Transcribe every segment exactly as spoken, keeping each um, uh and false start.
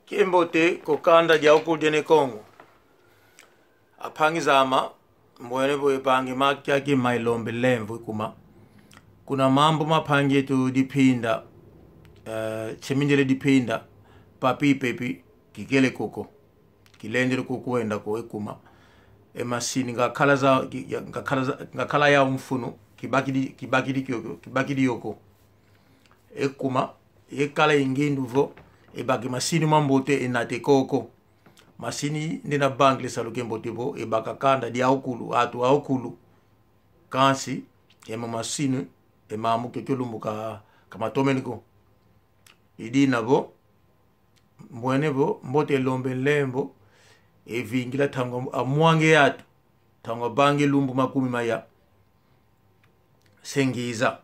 Kiambote kwa kanda diawukulu dia Ne Kongo. Ampangi zame, mbwene vo e mpangi ma kiaki ma ilombe lemvo kuma. Kuna mambu ma mpangi eto Dipinda, eh, Tshemindele Dipinda, Papi Pepi, kikele kuko. Kilendele kukwenda ko e kuma. E masini ngakala za, ki-, ya, ngakala za, ngakala ya mfunu, kibakidi, kibakidi kiokio, kibakidi yo ko. E kuma, yakala ye ngindu vo, ebaka masini mambote enata koko. Masini ndina vangila salu kiambote vo, ebaka kanda diawukulu, antu awukulu. Kansi, e ma masini, e mambu kiokio lumbu ka, ka matomene ko. I dina vo, mbwene vo, mbote lombe lemvo, evingila ntangu amwanga e antu, ntangu avanga e lumbu makumi maya. Se ngiza.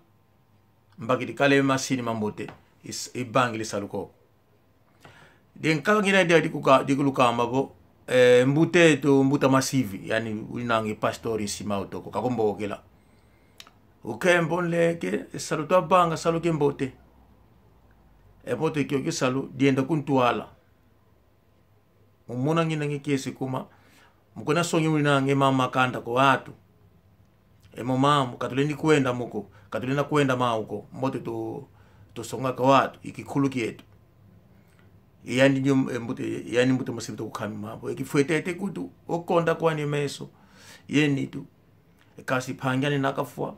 Mbakidi kala e masini mambote, is-, ivangila salu ko. Dia nkaka ngina dia dikuka-, dikulukamba vo, eh, mbuta eto, mbuta Masivi, yani winanga e pastor Simão Toko, kakumbokela. Ukembo nleke, e salu twavanga, salu kiambote. E mbote kiokio salu, dienda ku ntwala. Mu mona ngina nge kiese kuma. Mu kuna songi winanga e ma makanda kwa antu. E mo mambu, ka tulendi kwenda mo ko, ka tulenda kwenda mau ko. Mbote tu, tusonga kwa antu, i kinkulu kieto. Yani ndio, e mbuta, yani mbuta Masivi tukukamba mambu. E kifwetete nkutu, okonda kwani meso. Ye nitu. E kansi mpangi ani na kafwa.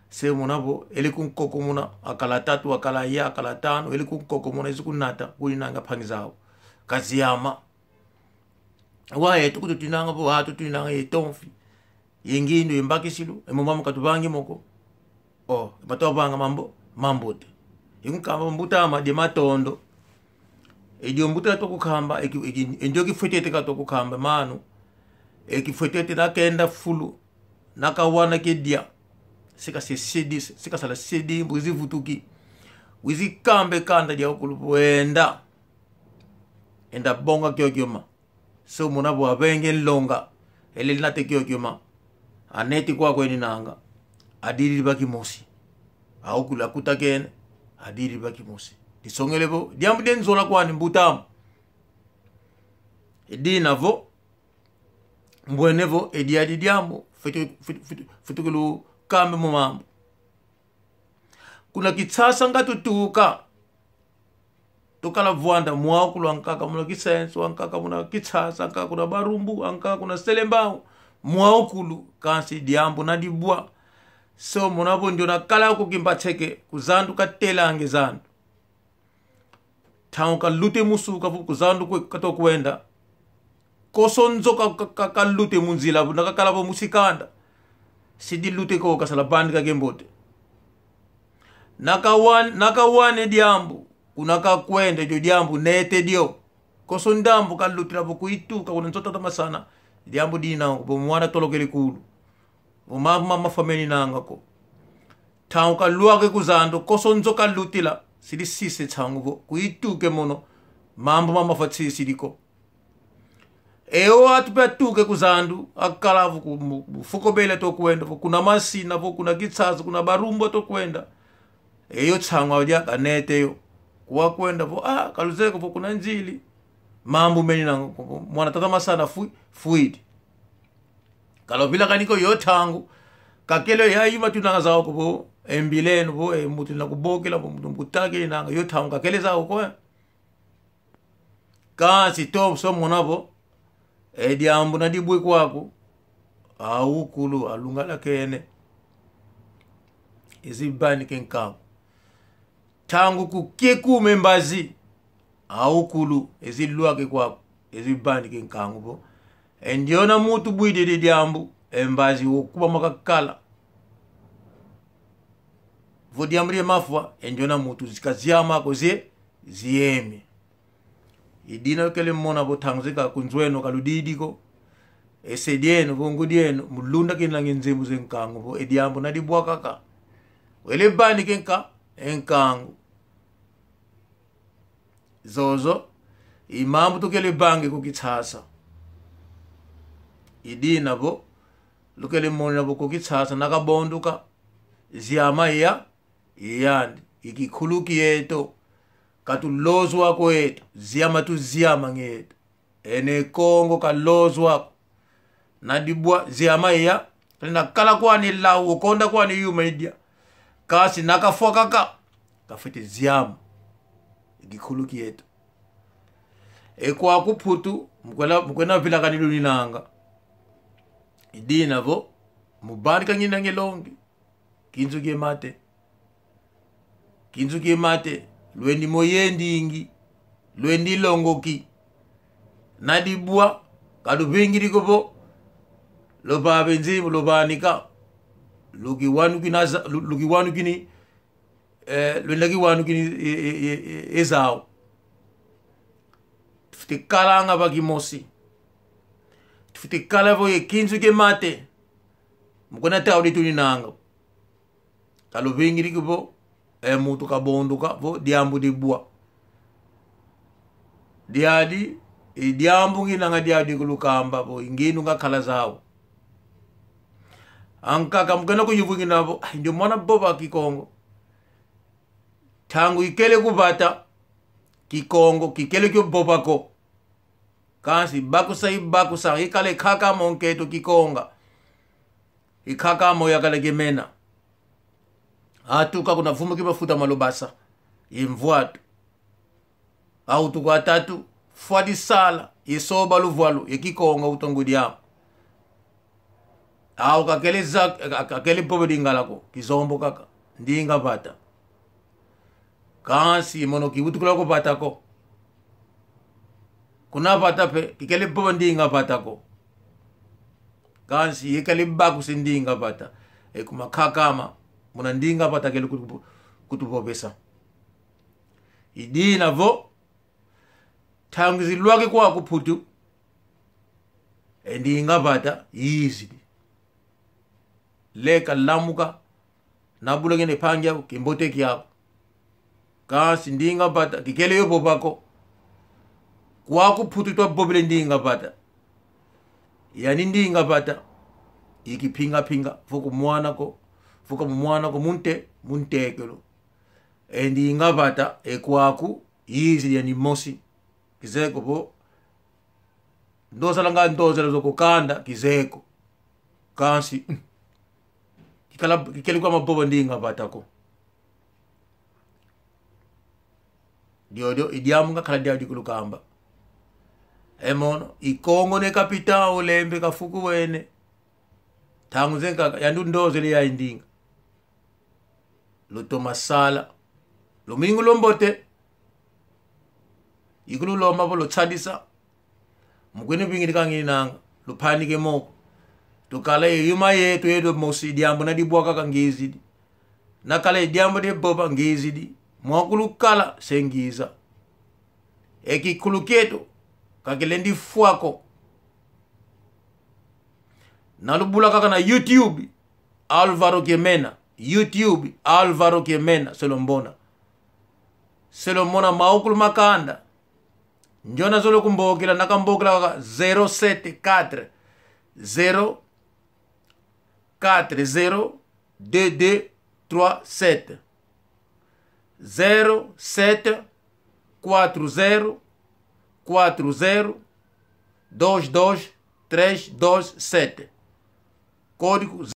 Se mona vo, ele ku nkoko muna, akala tatu, akala ya, akala tanu, ele ku nkoko muna, izi kunata, kuninanga mpangi zau. Kaziama. Wa yeto nkutu twinanga vo, antu twinanga ye tomfi. Ye ngindu, ye mbakisilu, e mo mambu ka tuvangi mo ko. O, e ma twavanga mambu, mambote. I kunkamba mbuta ame dia matondo. E dio mbuta tukukamba, e ki-, e ki-, e ndio kifwetete ka tukukamba, mano. E kifwetete na kenda fulu, na kawana kedia. Se kasidi, se kasala sidi, mbuzi vutuki. Wizi kamba e kanda diawukulu vo enda. Enda bonga kiokio ma. Se omona vo avenge nlonga, ele nata kiokio ma. Anete kwaku eninanga. Adidi va kimosi. Awukulu akutakene. Adidi va kimosi. Disongele vo, diambu dia nzola kwani mbuta ame. I dina vo, mbwene vo, e diadi diambu, fwete, fwete, fwete, fwete kulukamba mo mambu. Kuna Kinshasa nga tutuka. Tukala vwanda mwawukulu ankaka muna Kisenso, ankaka muna Kinshasa, ankaka kuna Barumbu, ankaka kuna Selembao. Mwawukulu, kansi diambu na dibwa. Se omona vo ndiona kala ku Kimbanseke, ku zandu katelanga e zandu. Ntangu kalute mu nsuka vo ku zandu kwe-, katukwenda. Konso nzo ka, ka, ka, kalute mu nzila, na kakala vo musi kanda. Si dilute ko kasala vana kiambote. Na kawan-, na kawana e diambu, kuna kakwenda dio diambu nete dio. Konso ndambu kalutila vo kuyituka, kuna nzo tata Masana. Diambu dina, vo mwana tolokele kulu. Vo mambu ma mafwa meninanga ko. Ntangu kalwaka ku zandu, konso nzo kalutila, si disisa e nsangu vo, kuyituka mono, mambu ma mafwa si disidi ko. E o antu mpe atuka ku zandu, akala vo ku mu-, mu fuko bele tukwenda, vo kuna Masina, vo kuna Kinshasa, kuna Barumbu tukwenda. E yo nsangu adia kanete yo. Kwakwenda vo, ah, kaluzeye ko vo kuna Ndjili. Mambu meninanga ko, mwana tata Masana fwi-, fwidi. Kaluvilakani ko yo ntangu. Kakele ya yima twinanga zau ko vo, e mbila eno vo, e muntu na kubokela, vo muntu mbuta keninanga, yo ntangu kakele zau ko, eh. Kansi to, se omona vo, e diambu na dibwa kwaku, awukulu alungalakene. Izi vanika e nkangu. Ntangu kukie kuma e mbazi, awukulu, izi lwaka kwaku, izi vanika e nkangu vo. E ndiona muntu widi e diambu, e mbazi wo kuma makakala. Vo diambu dia mafwa, e ndiona muntu zika ziama ko zie, ziemi. I dina lukele mona vo ntangu zeka ku nzo eno kaludidi ko. E se dieno, vo ngudi eno, mu lunda kinanga e nzimbu ze nkangu vo, e diambu na dibwa kaka. Wele vanika e nka-, e nkangu. Zozo, i mambu tukele vanga ku Kinshasa. I dina vo, lukele mona vo ku Kinshasa, na kabonduka, ziama ya, i yandi, i kinkulu kieto. Ka tulozwa ko yeto, ziama tuziamanga yeto. Eno e Kongo ka lozwa ko. Na dibwa ziama ya, na kala kwani lau, ukonda kwani yuma idia. Kansi na kafwa kaka, kafwete ziama. Gikulu kieto. E kwaku Mputu, mu kwenda, mu kwenda vilakani luninanga. I dina vo, mu vanika nginanga e longi. Kinzu kie mate. Kinzu kie mate, lwendi moyendingi, lwendi longoki. Na dibwa, ka luvingidi ko vo, luvava e nzimbu, luvanika. Lukiwanukina za-, lu-, lukiwanukini, eh, lwenda kiwanukini, e, e, e, e, e zau. Tufwete kalanga va kimosi. Tufwete kala vo ye kinzu kie mate. Mu kwenda tau di tuninanga. Ka luvingidi ko vo, e muntu kabonduka vo diambu dibwa. Diadi, i diambu nginanga diadi kulukamba vo, i ngindu nga kala zau. Ankaka mu kwenda kuyuvu ngina vo, "Ai, ndio mwana vova Kikongo." Ntangu ikele ku vata, Kikongo kikele kio vova ko. Kansi bakusa i bakusa, ikala e nkaka amo nkento kikonga. E nkaka amo yakala kie mena. Atuka kuna vumu ki mafuta ma lubasa. Ye mvwatu. Awutuka atatu, fwa disala, ye soba luvwalu, ye kikonga uta ngudi amo. Awu kakele za-, ka-, kakele vova Lingala ko, kizombo kaka, ndinga vata. Kansi mono kiwutukila ku vata ko. Kuna vata mpe, kikele vova ndinga vata ko. Kansi yikele bakusa e ndinga vata. E kuma nkaka ama, muna ndinga vata kele kutu-, kutuvovesa. I dina vo, ntangu zilwaka kwaku Mputu, e ndinga vata yizidi. Leka, lamuka, na bula ngene mpangi aku, kimbote kiaku. Kansi ndinga vata, kikele yo vova ko. Kwaku Mputu twavovele ndinga vata. Yani ndinga vata, i kimpinga-mpinga, vo ku mwana ko, vo ka mu mwana ko, mu nte-, mu ntekelo. E ndinga vata, e kwaku, yizidi yani mosi. Kizeye ko vo, ndozalanga ndozela zo ku kanda, kizeye ko. Kansi, mm, kikala, kikele kwa mavova ndinga vata ko. Diodio i diambu nga kala diau di kulukamba. E mono, i Kongo ne capital, o lembe ka fuku wene. Ntangu zenkaka, yandi ndozele ya ndinga. Lutoma sala. Lumingu lwambote. Ikulu lomba vo lutsadisa. Mu kwenda vingidi ka nginanga. Lupanika e moko. Tukala ye yuma yeto yeto mosi, diambu na dibwa kaka ngizidi. Na kala ye diambu dia vova ngizidi. Mwa kulukala se ngiza. E kikulu kieto, ka kilendi fwa ko. Na lubula kaka na YouTube, Alvaro Kiemena. YouTube, Alvaro Kiemena, se lumona. Se lumona mawukulu ma kanda. Ndiona zolo kumbokela, na kambokela kaka zéro sept quatre, zéro quatre zéro deux deux trois sept. Zéro sept quatro zero quatro zero dois dois três dois sete. Código